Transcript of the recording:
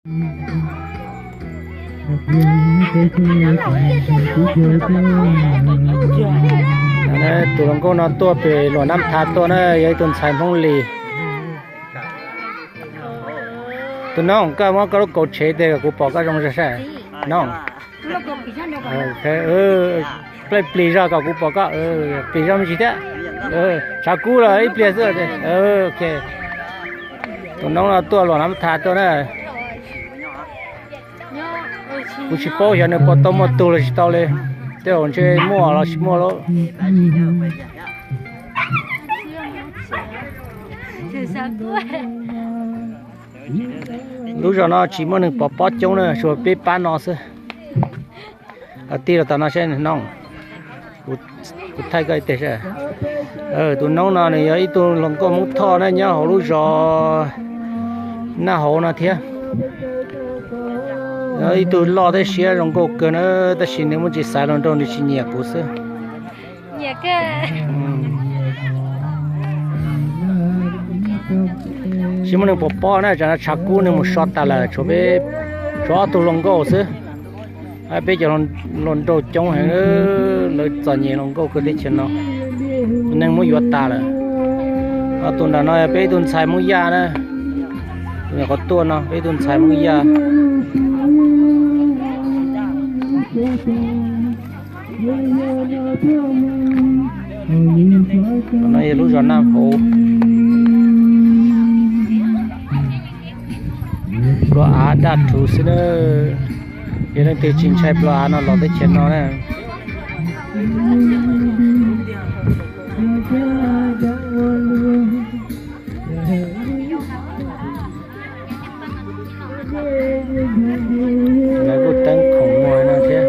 Tus hluas nkauj no tuaj pem Luam Nab Tha tuaj na, yog ib tug ntxhais Hmoob Lis. Tus noog, koj muab koj lub kaus tshev tes kom kuv pom koj zoo zog saib. Noog, plig plig zog kom kuv pom koj, plig zog me ntsis thiab. Tshav kub los ib pliag xwb. Tus noob no tuaj Luam Nab Tha tuaj na. Kuv tsis paub xyov nws puas tau muaj tug los tsis tau li, tej zaum ntshe muaj los tsis muaj lauj. Lub zos no tsis muaj neeg pov pob coob na, tsuas peb pab no xwb. Tij los tom no seb noog, kuv thaij koj ib teg seb. Tus noob no nws yog ib tug hluas nkauj Hmoob Thoj na, nyob hauv lub zos Naj Hauv no thiab. Ib tug loj thiab siab zoo nkauj kawg na, tab sis nws muaj ntsis xaiv hluas nraug nws tsis nyiam kuv xwb. Tsis muaj neeg pov pob na, tsam no tshav kub neeg mus so tas lawm, tshuav peb, tshuav ob tug hluas nkauj xwb. Peb cov hluas nraug coob heev, lawv txom nyem hluas nkauj kawg teb chaws no, neeg muab yuav tas lawm. Tus nram no yog peb ib tug ntxhais Hmoob Yaj na, tus nyuam qhuav tuaj no peb ib tug ntxhais Hmoob Yaj. No yog lub zos Naj Hauv. Plua av daj rhuv xwb na. Yog leej twg tsis ntshai plua av no los teb chaws no na. Lawv kuj teeb khoom muag no thiab.